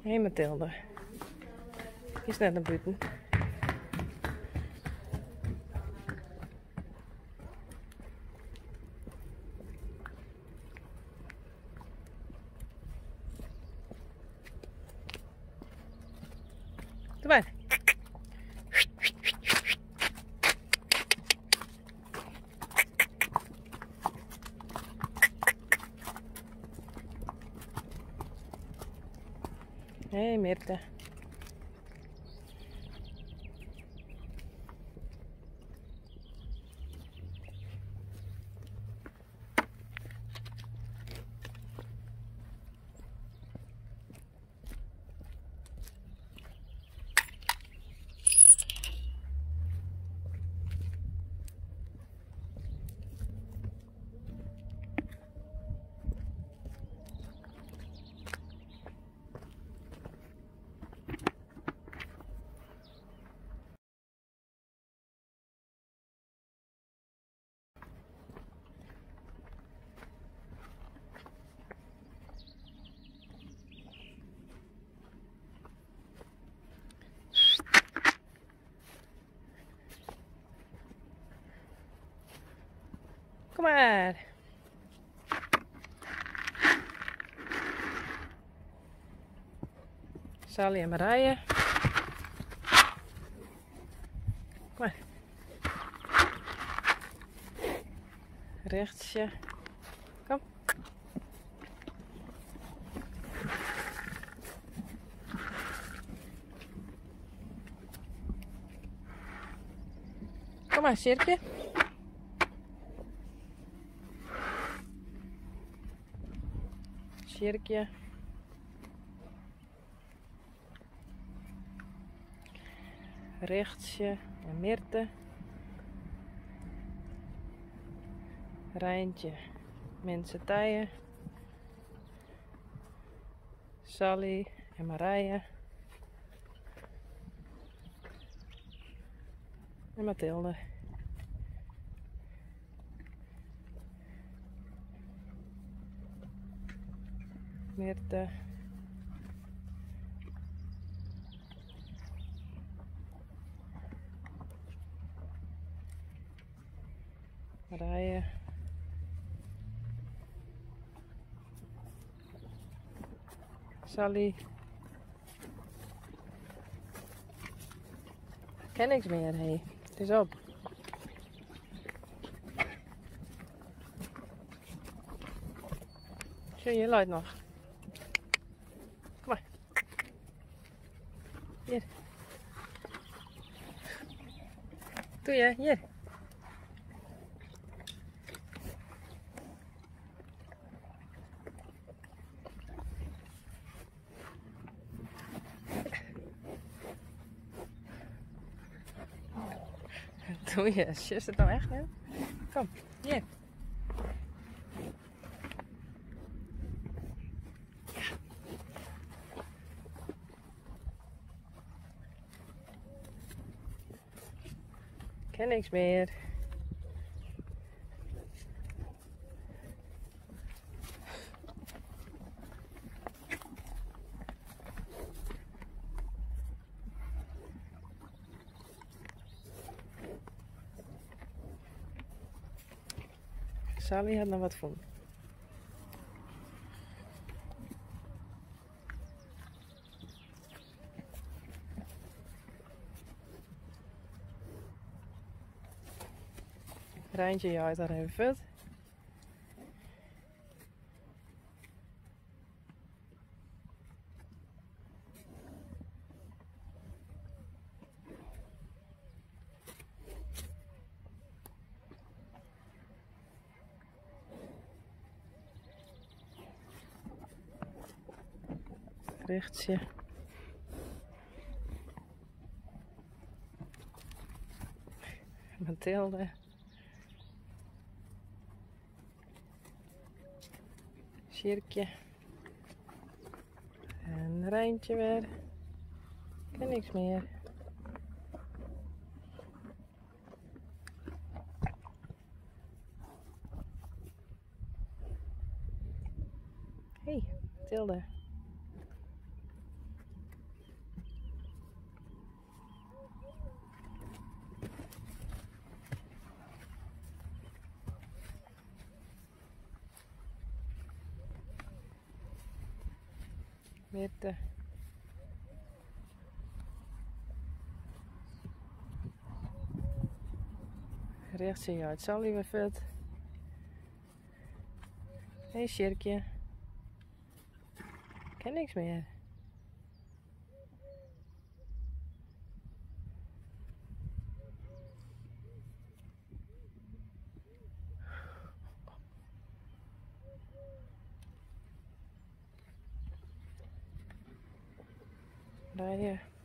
Hé Mathilde. Giest net nei bûten. Doe mar. Hey Mirte. Kom maar. Sally en Marije. Kom maar. Rechtsje. Kom. Kom maar, Sirkje. Sjirkje. Richtsje en Mirte. Reintje, Minse Tije. Sally en Marije. En Mathilde. Mirte. Marije. Sally. Ik ken niks meer, hé. Het is op. Zie je luid nog. Kom maar. Hier. Doe je, hier. Doe je, is het nou echt, hè? Kom, hier. Ik ken niks meer. Sally had nog wat voen. Reintje jaait daar even vet. Richtsje. Mathilde. Sjirkje. En Reintje weer. Ik ken niks meer. Hey, Mathilde. Mirte. Rjochts jeit Sally wer fuort. Hey Sjirkje. Ken niks mear. Daar.